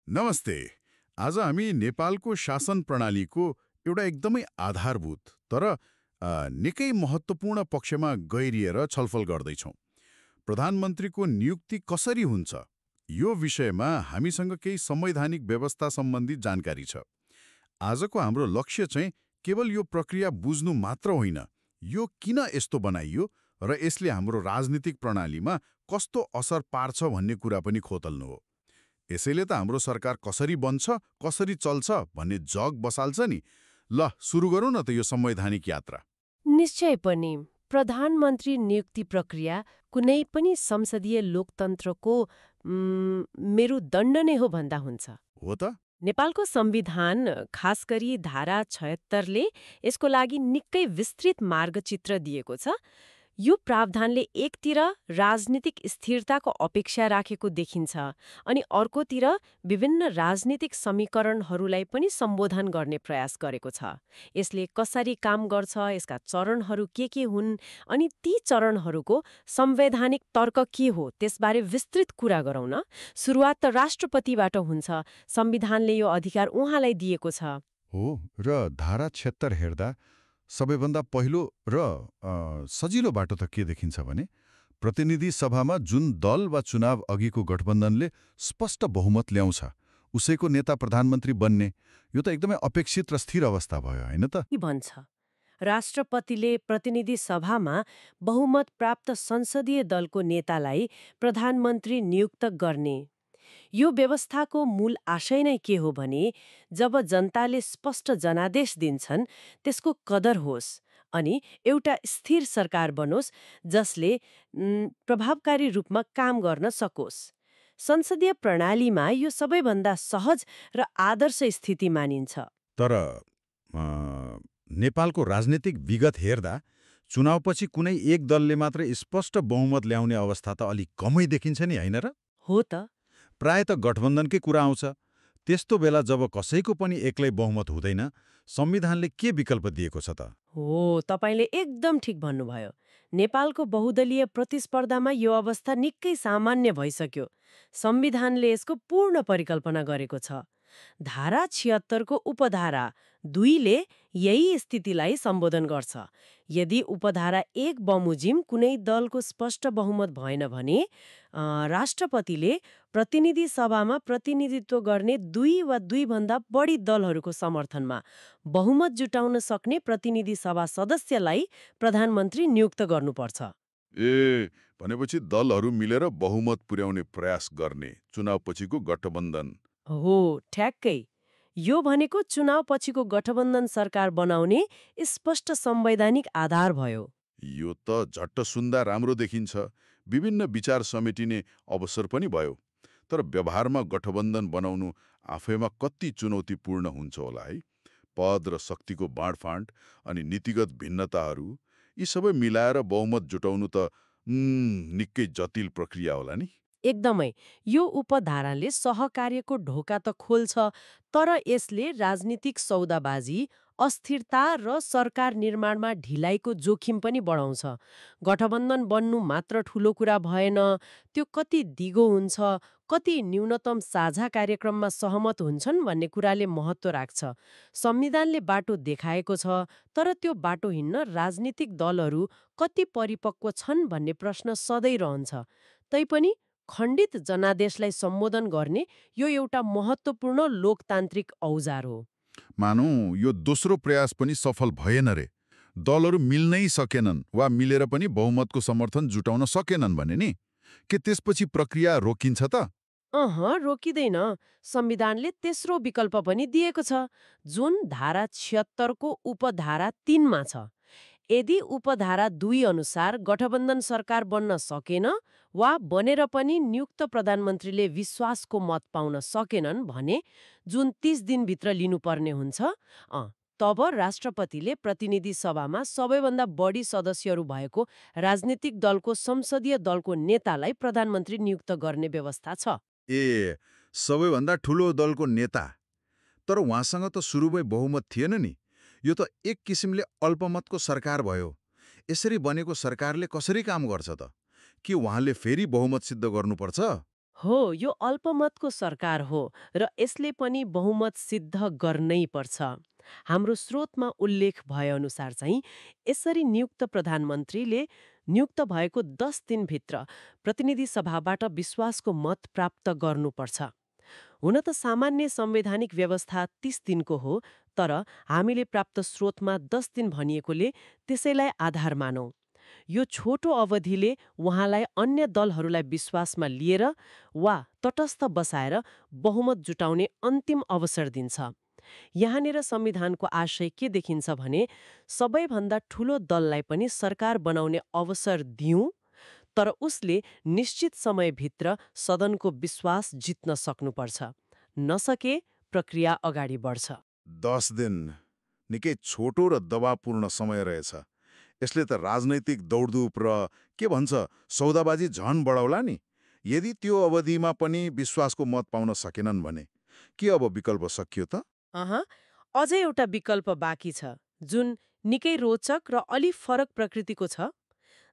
नमस्ते। आज हामी नेपालको शासन प्रणालीको एउटा एकदमै आधारभूत तर निकै महत्त्वपूर्ण पक्षमा गहिरिएर छलफल गर्दैछौँ। प्रधानमन्त्रीको नियुक्ति कसरी हुन्छ? यो विषयमा हामीसँग केही संवैधानिक व्यवस्था सम्बन्धी जानकारी छ। आजको हाम्रो लक्ष्य चाहिँ केवल यो प्रक्रिया बुझ्नु मात्र होइन, यो किन यस्तो बनाइयो र यसले हाम्रो राजनीतिक प्रणालीमा कस्तो असर पार्छ भन्ने कुरा पनि खोतल्नु हो। यसैले त हाम्रो सरकार कसरी बन्छ, कसरी चल्छ भन्ने जग बसाल्छ नि। ल सुरु गरौँ न त यो संवैधानिक यात्रा। निश्चय पनि प्रधानमन्त्री नियुक्ति प्रक्रिया कुनै पनि संसदीय लोकतन्त्रको मेरुदण्ड नै हो भन्दा हुन्छ। हो त? नेपालको संविधान खास गरी धारा 76ले यसको लागि निकै विस्तृत मार्गचित्र दिएको छ। यो प्रावधानले एकतिर राजनीतिक स्थिरताको अपेक्षा राखेको देखिन्छ अनि अर्कोतिर विभिन्न राजनीतिक समीकरणहरूलाई पनि सम्बोधन गर्ने प्रयास गरेको छ। यसले कसरी काम गर्छ, यसका चरणहरू के हुन् अनि ती चरणहरूको संवैधानिक तर्क के हो त्यसबारे विस्तृत कुरा गरौँ न। सुरुवात त राष्ट्रपतिबाट हुन्छ। संविधानले यो अधिकार उहाँलाई दिएको छ। हो र धारा 76 हेर्दा सबैभन्दा पहिलो र सजिलो बाटो त के देखिन्छ भने प्रतिनिधि सभामा जुन दल वा चुनाव अघिको गठबन्धनले स्पष्ट बहुमत ल्याउँछ उसैको नेता प्रधानमन्त्री बन्ने, यो त एकदमै अपेक्षित र स्थिर अवस्था भयो, होइन त? के भन्छ? राष्ट्रपतिले प्रतिनिधि सभामा बहुमत प्राप्त संसदीय दलको नेतालाई प्रधानमन्त्री नियुक्त गर्ने। यो व्यवस्थाको मूल आशय नै के हो भने जब जनताले स्पष्ट जनादेश दिन्छन् त्यसको कदर होस् अनि एउटा स्थिर सरकार बनोस् जसले प्रभावकारी रूपमा काम गर्न सकोस्। संसदीय प्रणालीमा यो सबैभन्दा सहज र आदर्श स्थिति मानिन्छ। तर नेपालको राजनीतिक विगत हेर्दा चुनावपछि कुनै एक दलले मात्र स्पष्ट बहुमत ल्याउने अवस्था त अलिक कमै देखिन्छ नि, होइन र? हो त। प्राय त गठबन्धनकै कुरा आउँछ। त्यस्तो बेला जब कसैको पनि एक्लै बहुमत हुँदैन, संविधानले के विकल्प दिएको छ त? हो, तपाईले एकदम ठिक भन्नुभयो। नेपालको बहुदलीय प्रतिस्पर्धामा यो अवस्था निकै सामान्य भइसक्यो। संविधानले यसको पूर्ण परिकल्पना गरेको छ। धारा 76 को उपधारा 2 ले यही स्थितिलाई सम्बोधन गर्छ। यदि उपधारा 1 बमोजिम कुनै दलको स्पष्ट बहुमत भएन भने राष्ट्रपतिले प्रतिनिधि सभामा प्रतिनिधित्व गर्ने 2 वा 2 भन्दा बढी दलहरूको समर्थनमा बहुमत जुटाउन सक्ने प्रतिनिधि सभा सदस्यलाई प्रधानमन्त्री नियुक्त गर्नुपर्छ। ए, भनेपछि दलहरू मिलेर बहुमत पुर्याउने प्रयास गर्ने चुनावपछिको गठबन्धन। हो, ठ्याक्कै। यो भनेको चुनाव पछिको गठबन्धन सरकार बनाउने स्पष्ट संवैधानिक आधार भयो। यो त झट्ट सुन्दा राम्रो देखिन्छ। विभिन्न विचार समेटिने अवसर पनि भयो। तर व्यवहारमा गठबन्धन बनाउनु आफैमा कति चुनौतीपूर्ण हुन्छ होला है? पद र शक्तिको बाँडफाँड अनि नीतिगत भिन्नताहरू यी सबै मिलाएर बहुमत जुटाउनु त निकै जटिल प्रक्रिया होला नि? एकदमै। यो उपधाराले सहकार्यको ढोका त खोल्छ, तर यसले राजनीतिक सौदाबाजी, अस्थिरता र सरकार निर्माणमा ढिलाइको जोखिम पनि बढाउँछ। गठबन्धन बन्नु मात्र ठूलो कुरा भएन, त्यो कति दिगो हुन्छ, कति न्यूनतम साझा कार्यक्रममा सहमत हुन्छन् भन्ने कुराले महत्त्व राख्छ। संविधानले बाटो देखाएको छ, तर त्यो बाटो हिँड्न राजनीतिक दलहरू कति परिपक्व छन् भन्ने प्रश्न सधैँ रहन्छ। तैपनि खण्डित जनादेशलाई सम्बोधन गर्ने यो एउटा महत्त्वपूर्ण लोकतान्त्रिक औजार हो। मानौ यो दोस्रो प्रयास पनि सफल भएन रे, दलहरू मिल्नै सकेनन् वा मिलेर पनि बहुमतको समर्थन जुटाउन सकेनन् भने नि, के त्यसपछि प्रक्रिया रोकिन्छ त? रोकिँदैन। संविधानले तेस्रो विकल्प पनि दिएको छ, जुन धारा 76 को उपधारा 3 मा छ। यदि उपधारा 2 अनुसार गठबन्धन सरकार बन्न सकेन वा बनेर पनि नियुक्त प्रधानमन्त्रीले विश्वासको मत पाउन सकेनन् भने जुन 30 दिनभित्र लिनुपर्ने हुन्छ, तब राष्ट्रपतिले प्रतिनिधि सभामा सबैभन्दा बढी सदस्यहरू भएको राजनीतिक दलको संसदीय दलको नेतालाई प्रधानमन्त्री नियुक्त गर्ने व्यवस्था छ। ए, सबैभन्दा ठुलो दलको नेता। तर उहाँसँग त सुरुमै बहुमत थिएन नि। यो त एक किसिमले अल्पमतको सरकार भयो। यसरी बनेको सरकारले कसरी काम गर्छ त? के उहाँले फेरि बहुमत सिद्ध गर्नुपर्छ? हो, यो अल्पमतको सरकार हो र यसले पनि बहुमत सिद्ध गर्नै पर्छ। हाम्रो स्रोतमा उल्लेख भएअनुसार चाहिँ यसरी नियुक्त प्रधानमन्त्रीले नियुक्त भएको 10 दिनभित्र प्रतिनिधि सभाबाट विश्वासको मत प्राप्त गर्नुपर्छ। हुन त सामान्य संवैधानिक व्यवस्था 30 दिनको हो, तर हामीले प्राप्त स्रोतमा 10 दिन भनिएकोले त्यसैलाई आधार मानौं। यो छोटो अवधिले उहाँलाई अन्य दलहरूलाई विश्वासमा लिएर वा तटस्थ बसाएर बहुमत जुटाउने अन्तिम अवसर दिन्छ। यहाँनिर संविधानको आशय के देखिन्छ भने सबैभन्दा ठूलो दललाई पनि सरकार बनाउने अवसर दिऊँ, तर उसले निश्चित समयभित्र सदनको विश्वास जित्न सक्नुपर्छ। नसके प्रक्रिया अगाडि बढ्छ। 10 दिन निकै छोटो र दबावपूर्ण समय रहेछ। यसले त राजनैतिक दौडधुप र के भन्छ सौदाबाजी झन बढाउला नि। यदि त्यो अवधिमा पनि विश्वासको मत पाउन सकेनन् भने के अब विकल्प सकियो त? अझै एउटा विकल्प बाँकी छ, जुन निकै रोचक र अलि फरक प्रकृतिको छ।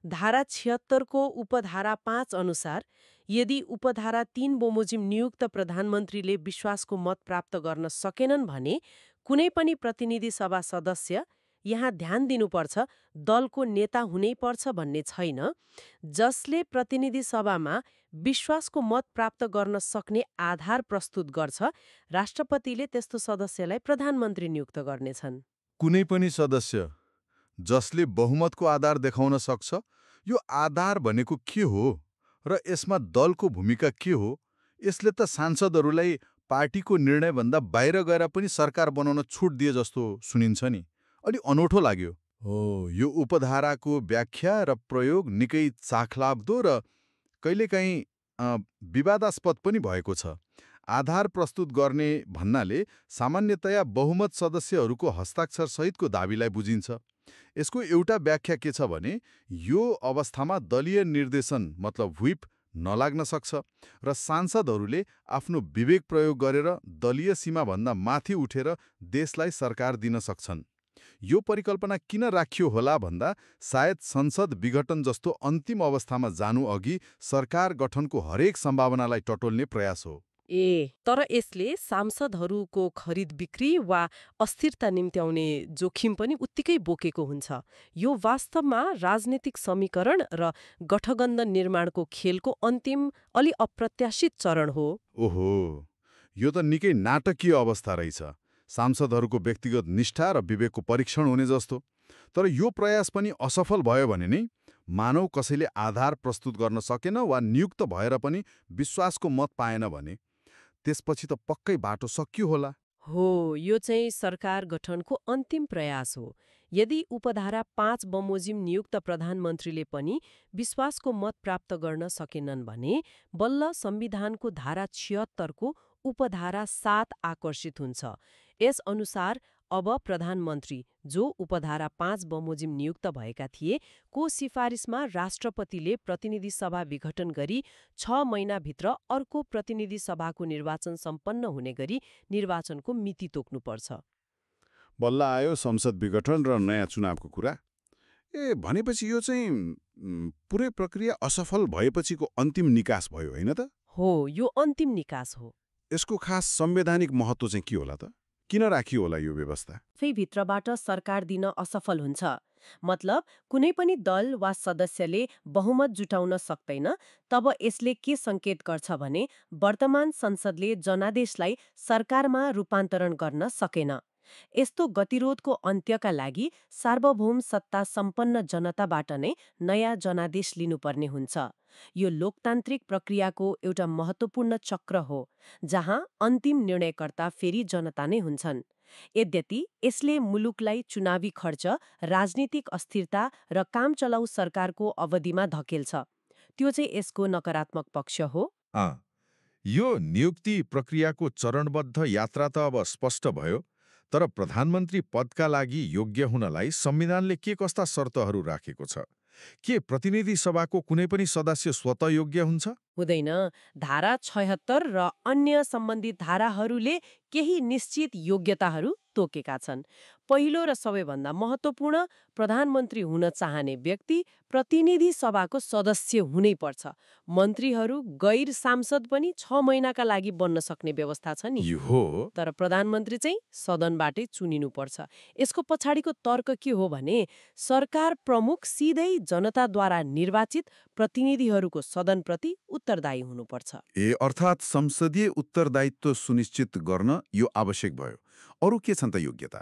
धारा 76 को उपधारा 5 अनुसार यदि उपधारा 3 बमोजिम नियुक्त प्रधानमन्त्रीले विश्वासको मत प्राप्त गर्न सकेनन् भने कुनै पनि प्रतिनिधि सभा सदस्य, यहाँ ध्यान दिनुपर्छ, दलको नेता हुनै पर्छ भन्ने छैन, जसले प्रतिनिधि सभामा विश्वासको मत प्राप्त गर्न सक्ने आधार प्रस्तुत गर्छ, राष्ट्रपतिले त्यस्तो सदस्यलाई प्रधानमन्त्री नियुक्त गर्नेछन्। कुनै पनि सदस्य जसले बहुमतको आधार देखाउन सक्छ, यो आधार भनेको के हो र यसमा दलको भूमिका के हो? यसले त सांसदहरूलाई पार्टीको निर्णयभन्दा बाहिर गएर पनि सरकार बनाउन छुट दिए जस्तो सुनिन्छ नि। अलि अनौठो लाग्यो। हो, यो उपधाराको व्याख्या र प्रयोग निकै चाखलाग्दो र कहिलेकाहीँ विवादास्पद पनि भएको छ। आधार प्रस्तुत गर्ने भन्नाले सामान्यतया बहुमत सदस्यहरूको हस्ताक्षर सहितको दाबीलाई बुझिन्छ। यसको एउटा व्याख्या के छ भने यो अवस्थामा दलीय निर्देशन मतलब व्हिप नलाग्न सक्छ र सांसदहरूले आफ्नो विवेक प्रयोग गरेर दलीय सीमाभन्दा माथि उठेर देशलाई सरकार दिन सक्छन्। यो परिकल्पना किन राखियो होला भन्दा सायद संसद विघटन जस्तो अन्तिम अवस्थामा जानु अघि सरकार गठनको हरेक सम्भावनालाई टटोल्ने प्रयास हो। तर यसले सांसदहरूको खरिद बिक्री वा अस्थिरता निम्त्याउने जोखिम पनि उत्तिकै बोकेको हुन्छ। यो वास्तवमा राजनीतिक समीकरण र गठबन्धन निर्माणको खेलको अन्तिम अलि अप्रत्याशित चरण हो। ओहो, यो त निकै नाटकीय अवस्था रहेछ। सांसदहरूको व्यक्तिगत निष्ठा र विवेकको परीक्षण हुने जस्तो। तर यो प्रयास पनि असफल भयो भने नि, मानव कसैले आधार प्रस्तुत गर्न सकेन वा नियुक्त भएर पनि विश्वासको मत पाएन भने त्यसपछि त पक्कै बाटो सकियो होला। हो, यो चाहिँ सरकार गठनको अन्तिम प्रयास हो। यदि उपधारा 5 बमोजिम नियुक्त प्रधानमन्त्रीले पनि विश्वासको मत प्राप्त गर्न सकेनन् भने बल्ल संविधानको धारा 76 को उपधारा 7 आकर्षित हुन्छ। यस अनुसार अब प्रधानमन्त्री, जो उपधारा 5 बमोजिम नियुक्त भएका थिए, को सिफारिसमा राष्ट्रपतिले प्रतिनिधि सभा विघटन गरी 6 महिनाभित्र अर्को प्रतिनिधि सभाको निर्वाचन सम्पन्न हुने गरी निर्वाचनको मिति तोक्नुपर्छ। बल्ल आयो संसद विघटन र नयाँ चुनावको कुरा। भनेपछि यो चाहिँ पुरै प्रक्रिया असफल भएपछिको अन्तिम निकास भयो होइन त? हो, यो अन्तिम निकास हो। यसको खास संवैधानिक महत्त्व चाहिँ के होला त? किन राखियो होला यो व्यवस्था? भित्रबाट सरकार दिन असफल हुन्छ, मतलब कुनै पनि दल वा सदस्यले बहुमत जुटाउन सक्दैन, तब यसले के संकेत गर्छ भने वर्तमान संसदले जनादेशलाई सरकारमा रूपान्तरण गर्न सकेन। यस्तो गतिरोधको अन्त्यका लागि सार्वभौम सत्ता सम्पन्न जनताबाट नै नयाँ जनादेश लिनुपर्ने हुन्छ। यो लोकतान्त्रिक प्रक्रियाको एउटा महत्त्वपूर्ण चक्र हो, जहाँ अन्तिम निर्णयकर्ता फेरि जनता नै हुन्छन्। यद्यपि यसले मुलुकलाई चुनावी खर्च, राजनीतिक अस्थिरता र काम चलाउ सरकारको अवधिमा धकेल्छ। त्यो चाहिँ यसको नकारात्मक पक्ष हो। यो नियुक्ति प्रक्रियाको चरणबद्ध यात्रा त अब स्पष्ट भयो, तर प्रधानमन्त्री पदका लागि योग्य हुनलाई संविधानले के कस्ता शर्तहरू राखेको छ? के प्रतिनिधि सभाको कुनै पनि सदस्य स्वतः योग्य हुन्छ? हुँदैन। धारा 76 र अन्य सम्बन्धित धाराहरूले केही निश्चित योग्यताहरू तोकेका छन्। पहिलो र सबैभन्दा महत्त्वपूर्ण, प्रधानमन्त्री हुन चाहने व्यक्ति प्रतिनिधि सभाको सदस्य हुनै पर्छ। मन्त्रीहरू गैर सांसद पनि 6 महिनाका लागि बन्न सक्ने व्यवस्था छ नि। हो। तर प्रधानमन्त्री चाहिँ सदनबाटै चुनिनुपर्छ। यसको पछाडिको तर्क के हो भने सरकार प्रमुख सिधै जनताद्वारा निर्वाचित प्रतिनिधिहरूको सदनप्रति उत्तरदायी हुनुपर्छ। अर्थात् संसदीय उत्तरदायित्व सुनिश्चित गर्न यो आवश्यक भयो। अरू के छन् त योग्यता?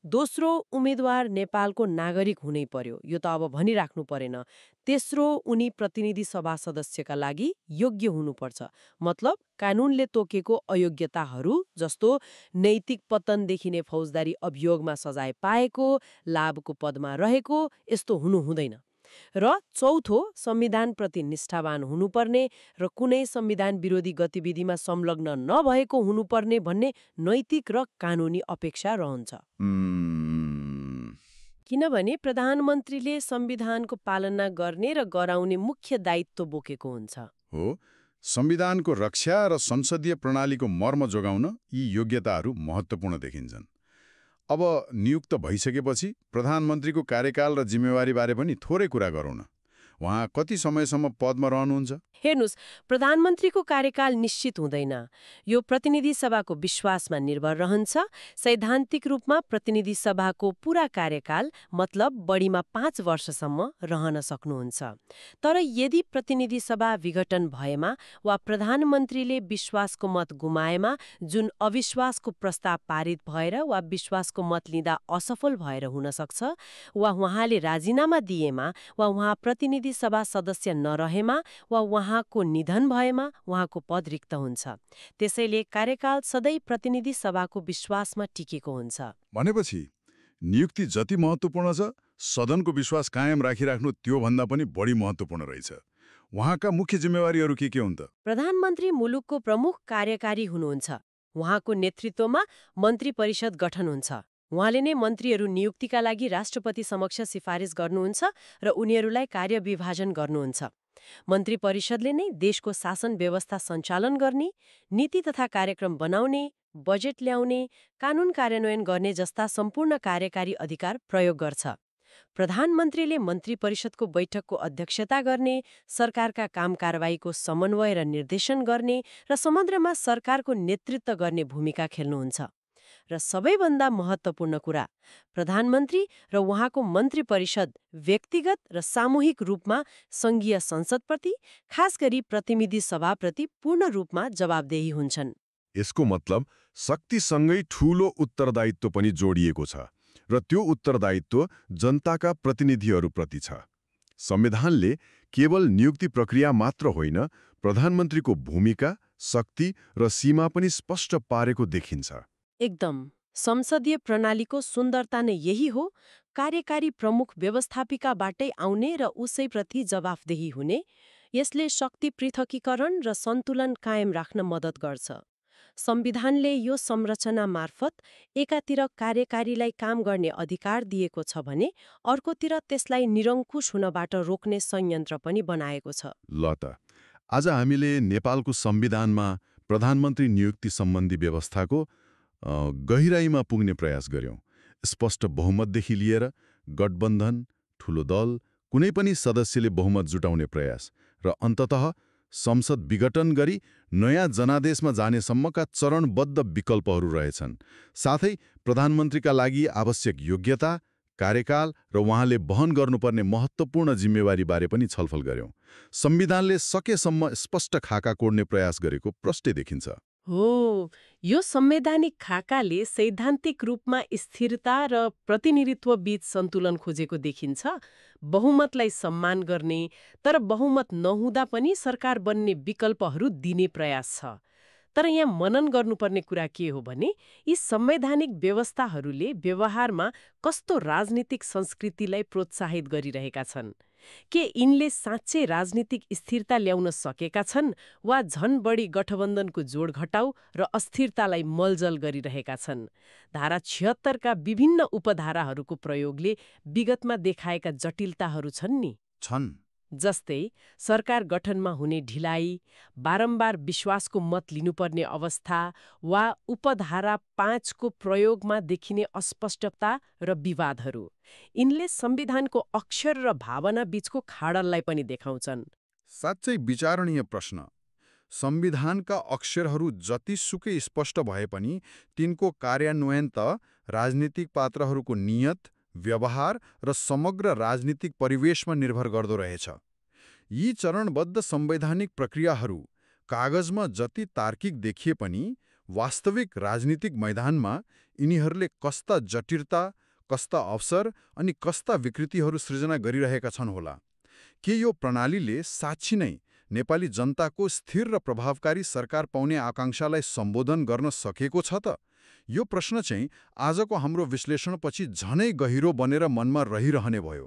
दोस्रो, उम्मेद्वार नेपालको नागरिक हुनै पर्यो। यो त अब भनिराख्नु परेन। तेस्रो, उनी प्रतिनिधि सभा सदस्यका लागि योग्य हुनुपर्छ। मतलब कानूनले तोकेको अयोग्यताहरू जस्तो नैतिक पतनदेखि नै फौजदारी अभियोगमा सजाय पाएको, लाभको पदमा रहेको, यस्तो हुनु हुँदैन। र चौथो, संविधानप्रति निष्ठावान हुनुपर्ने र कुनै संविधान विरोधी गतिविधिमा संलग्न नभएको हुनुपर्ने भन्ने नैतिक र कानूनी अपेक्षा रहन्छ। किनभने प्रधानमन्त्रीले संविधानको पालना गर्ने र गराउने मुख्य दायित्व बोकेको हुन्छ। हो, संविधानको रक्षा र संसदीय प्रणालीको मर्म जोगाउन यी योग्यताहरू महत्त्वपूर्ण देखिन्छन्। अब नियुक्त भइसकेपछि प्रधानमन्त्रीको कार्यकाल र जिम्मेवारीबारे पनि थोरै कुरा गरौँ न। उहाँ कति समयसम्म पदमा रहनुहुन्छ? हेर्नुस्, प्रधानमन्त्रीको कार्यकाल निश्चित हुँदैन। यो प्रतिनिधि सभाको विश्वासमा निर्भर रहन्छ। सैद्धान्तिक रूपमा प्रतिनिधि सभाको पूरा कार्यकाल मतलब बढीमा 5 वर्षसम्म रहन सक्नुहुन्छ। तर यदि प्रतिनिधि सभा विघटन भएमा वा प्रधानमन्त्रीले विश्वासको मत गुमाएमा, जुन अविश्वासको प्रस्ताव पारित भएर वा विश्वासको मत लिँदा असफल भएर हुन सक्छ, वा उहाँले राजीनामा दिएमा, वा उहाँ प्रतिनिधि सभा सदस्य नरहेमा, वा उहाँको निधन भएमा उहाँको पद रिक्त हुन्छ। त्यसैले कार्यकाल सधैँ प्रतिनिधि सभाको विश्वासमा टिकेको हुन्छ। भनेपछि नियुक्ति जति महत्त्वपूर्ण छ, सदनको विश्वास कायम राखिराख्नु त्योभन्दा पनि बढी महत्त्वपूर्ण रहेछ। उहाँका मुख्य जिम्मेवारीहरू के हुन् त? प्रधानमन्त्री मुलुकको प्रमुख कार्यकारी हुनुहुन्छ। उहाँको नेतृत्वमा मन्त्री परिषद गठन हुन्छ। उहाँले नै मन्त्रीहरू नियुक्तिका लागि राष्ट्रपति समक्ष सिफारिस गर्नुहुन्छ र उनीहरूलाई कार्यविभाजन गर्नुहुन्छ। मन्त्री परिषदले नै देशको शासन व्यवस्था सञ्चालन गर्ने, नीति तथा कार्यक्रम बनाउने, बजेट ल्याउने, कानून कार्यान्वयन गर्ने जस्ता सम्पूर्ण कार्यकारी अधिकार प्रयोग गर्छ। प्रधानमन्त्रीले मन्त्री परिषदको बैठकको अध्यक्षता गर्ने, सरकारका काम कारबाहीको समन्वय र निर्देशन गर्ने र समग्रमा सरकारको नेतृत्व गर्ने भूमिका खेल्नुहुन्छ। र सबैभन्दा महत्त्वपूर्ण कुरा, प्रधानमन्त्री र उहाँको मन्त्री परिषद व्यक्तिगत र सामूहिक रूपमा सङ्घीय संसदप्रति, खास गरी प्रतिनिधि सभाप्रति पूर्ण रूपमा जवाबदेही हुन्छन्। यसको मतलब शक्तिसँगै ठूलो उत्तरदायित्व पनि जोडिएको छ र त्यो उत्तरदायित्व जनताका प्रतिनिधिहरूप्रति छ। संविधानले केवल नियुक्ति प्रक्रिया मात्र होइन, प्रधानमन्त्रीको भूमिका, शक्ति र सीमा पनि स्पष्ट पारेको देखिन्छ। एकदम। संसदीय प्रणालीको सुन्दरता नै यही हो। कार्यकारी प्रमुख व्यवस्थापिकाबाटै आउने र उसैप्रति जवाफदेही हुने। यसले शक्ति पृथकीकरण र सन्तुलन कायम राख्न मद्दत गर्छ। संविधानले यो संरचना मार्फत एकातिर कार्यकारीलाई काम गर्ने अधिकार दिएको छ भने अर्कोतिर त्यसलाई निरङ्कुश हुनबाट रोक्ने संयन्त्र पनि बनाएको छ। ल त, आज हामीले नेपालको संविधानमा प्रधानमन्त्री नियुक्ति सम्बन्धी व्यवस्थाको गहिराईमा पुग्ने प्रयास गर्यौं। स्पष्ट बहुमतदेखि लिएर गठबन्धन, ठूलो दल, कुनै पनि सदस्यले बहुमत जुटाउने प्रयास र अन्ततः संसद विघटन गरी नयाँ जनादेशमा जानेसम्मका चरणबद्ध विकल्पहरू रहेछन्। साथै प्रधानमन्त्रीका लागि आवश्यक योग्यता, कार्यकाल र उहाँले वहन गर्नुपर्ने महत्त्वपूर्ण जिम्मेवारीबारे पनि छलफल गर्यौं। संविधानले सकेसम्म स्पष्ट खाका कोड्ने प्रयास गरेको प्रष्टै देखिन्छ। हो, यो संवैधानिक खाकाले सैद्धान्तिक रूपमा स्थिरता र प्रतिनिधित्व बीच सन्तुलन खोजेको देखिन्छ। बहुमतलाई सम्मान गर्ने तर बहुमत नहुँदा पनि सरकार बन्ने विकल्पहरू दिने प्रयास छ। तर यहाँ मनन गर्नुपर्ने कुरा के हो भने यी संवैधानिक व्यवस्थाहरूले व्यवहारमा कस्तो राजनीतिक संस्कृतिलाई प्रोत्साहित गरिरहेका छन्। के यिनले साँच्चै राजनीतिक स्थिरता ल्याउन सकेका छन् वा झन बढी गठबन्धनको जोड घटाउ र अस्थिरतालाई मलजल गरिरहेका छन्? धारा 76 का विभिन्न उपधाराहरूको प्रयोगले विगतमा देखाएका जटिलताहरू छन् नि। छन्। जस्तै सरकार गठनमा हुने ढिलाइ, बारम्बार विश्वासको मत लिनुपर्ने अवस्था वा उपधारा 5 को प्रयोगमा देखिने अस्पष्टता र विवादहरू। यिनले संविधानको अक्षर र भावना बीचको खाडललाई पनि देखाउँछन्। साँच्चै विचारणीय प्रश्न। संविधानका अक्षरहरू जतिसुकै स्पष्ट भए पनि तिनको कार्यान्वयन त राजनीतिक पात्रहरूको नियत, व्यवहार र समग्र राजनीतिक परिवेशमा निर्भर गर्दो रहेछ। यी चरणबद्ध संवैधानिक प्रक्रियाहरू कागजमा जति तार्किक देखिए पनि वास्तविक राजनीतिक मैदानमा यिनीहरूले कस्ता जटिलता, कस्ता अवसर अनि कस्ता विकृतिहरू सृजना गरिरहेका छन् होला। के यो प्रणालीले साँच्चै नै नेपाली जनताको स्थिर र प्रभावकारी सरकार पाउने आकांक्षालाई सम्बोधन गर्न सकेको छ त? यो प्रश्न चाहिँ आजको हाम्रो विश्लेषणपछि झनै गहिरो बनेर मनमा रहिरहने भयो।